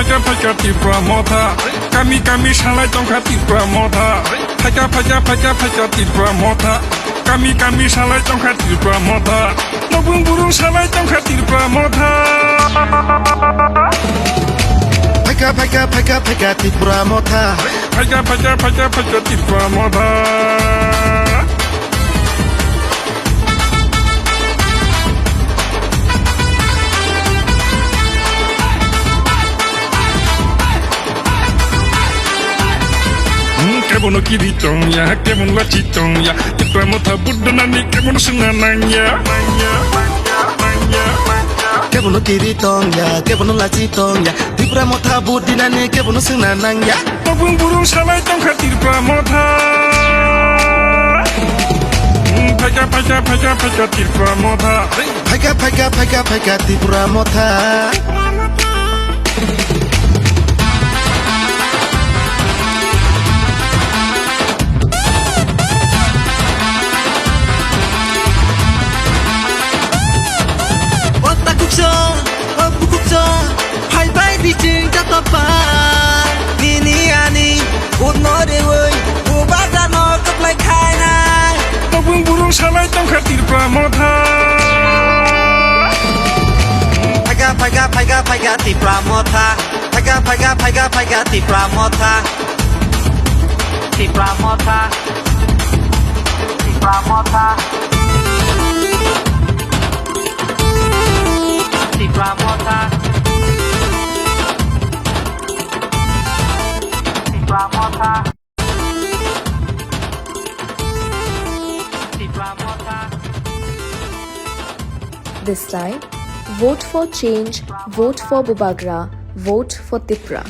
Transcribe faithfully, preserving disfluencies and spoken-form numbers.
Phaikha phaikha Tipra motha, kami kami salai tongkha Tipra motha. Phaikha phaikha phaikha phaikha Tipra motha, kami kami salai tongkha Tipra motha. Nokbung burung salai tongkha Tipra motha. Phaikha phaikha phaikha phaikha Tipra motha. Phaikha phaikha phaikha phaikha Tipra motha. Hmm, kebono kiri tongya, kebono lachi tongya, Tipra motha budda nani kebono sungna nangya. Kebono kiri tongya, kebono lachi tongya, Tipra motha budda nani kebono sungna nangya. Nokbung burung salai tongkha Tipra motha. Hmm, phaikha phaikha phaikha phaikha Tipra motha. Phaikha phaikha phaikha phaikha Tipra motha. O takhuksa, o bukhuksa, phaibai biching joto pai. Nini ani, hurno rewi, bubagrano kwplai khainai. Nokbung burung salai tongkha Tipra motha. Phaikha, phaikha, phaikha, phaikha Tipra motha. Phaikha, phaikha, phaikha, phaikha Tipra motha. Tipra motha. Tipra motha. Tipra motha. Tipra motha. Tipra motha. This time, vote for change, vote for Bubagra, vote for Tipra.